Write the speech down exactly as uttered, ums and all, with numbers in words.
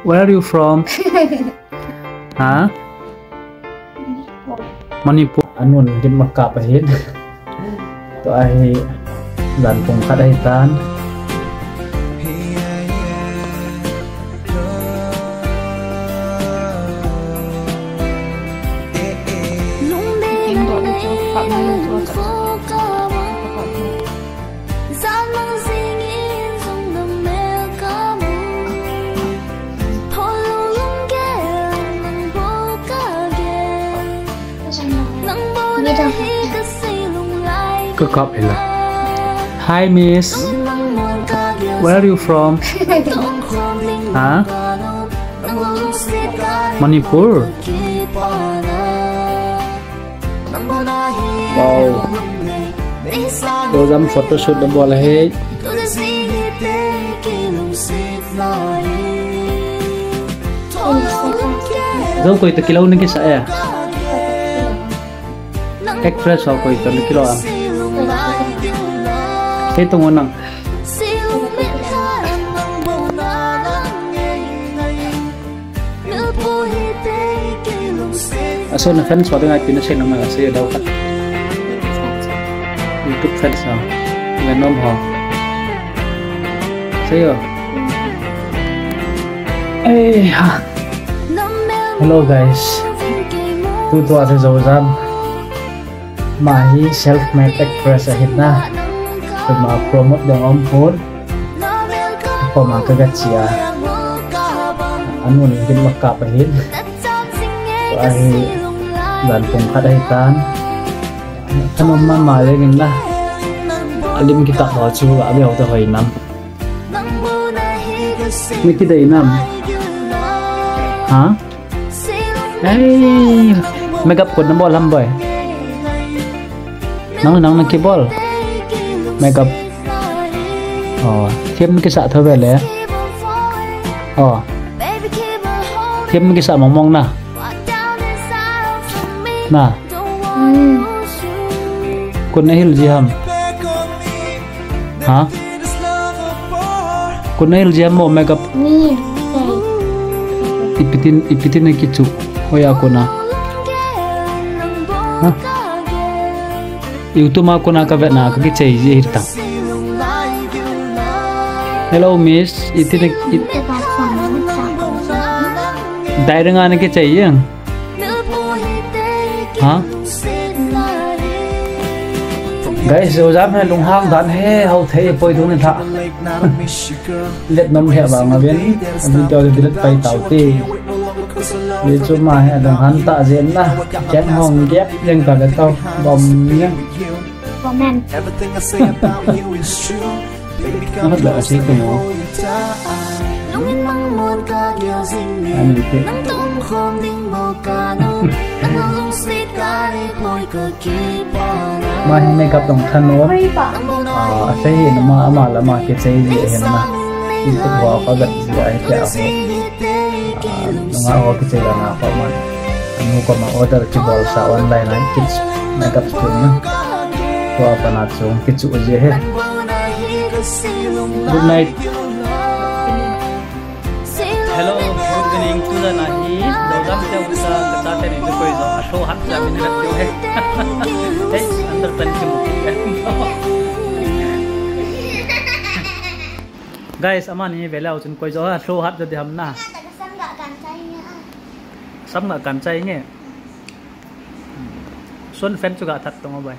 Where are you from? Ha? Manipur. Anun gin makap ahin. Tua hi jan pung khat ahitan. Ka kap hila. Hi, miss. Where are you from? Ha? Manipur. Wow. Tua jam photoshoot na bol ahi. Jou koi toh kilou na kisa e. Actress ho koi toh na kilou am. Kei tong nang. Aso na fans ho dinga ipi na sei nom a sei dau khat. YouTube fans ho. Venom ho. Sei o. Ei ha. Hello guys. Tutua se Jou Jam. Ama hi self-made actress ahin na. Ama promote ding aum pon. Koma ka gache a. Anun gin makap ahin. Tua hi jan pung khat ahitan. Thanom mama jeng in na. Alim kitah ho chu ga ve ho ta hoi nam. Na kidei nam. Ha? Ei, makeup koi na bol ham boi. Nang, nang na kibol. Makeup. Oh, them kisa tho ve le. Oh. Them kisa mong mong na. Na. Hmm. Koi na hil ji ham. Ha? Koi na hil ji ham mo makeup. Ni. Ipi tin, ipi tin na kichu. Hoiya kona. Ha? YouTube a kona ka vet na ka kichei ji hita. Hello, miss. Iti na, it-, Direct a na kichei jeng. Ha? Guys, Jou Jam hi lunghang dan hi hao thei poi tuni tha. Let nom hi vang a ven. Video delete pai tau te. Ye chu ama hi alunghan tah jeng na. Keng hong gep jeng ta le tau. Bom jeng. Comment. Ahat la asei ko mo. Ani te. Ama hi makeup dong thanom. Ah, asei hi na ama, ama la ama kichei ji ahi na. YouTube ho ka vet ji ahi te a ho. Ah, nunga ho kichei la na ko man. Anu koma order kibol sa online a kids makeup school na. Tua pana chu kichu ji ahi. Good night. Hello, good evening. Tujan a hi Jou Jam te uta ka chate ni koi jo. Asho hat ja min rat jo he. Hey, under tan ki mo. Guys, aman hi vele uchun koi jo asho hat ja di ham na. Sam nga kan chai nge. Son fan chu ga that tong o bai.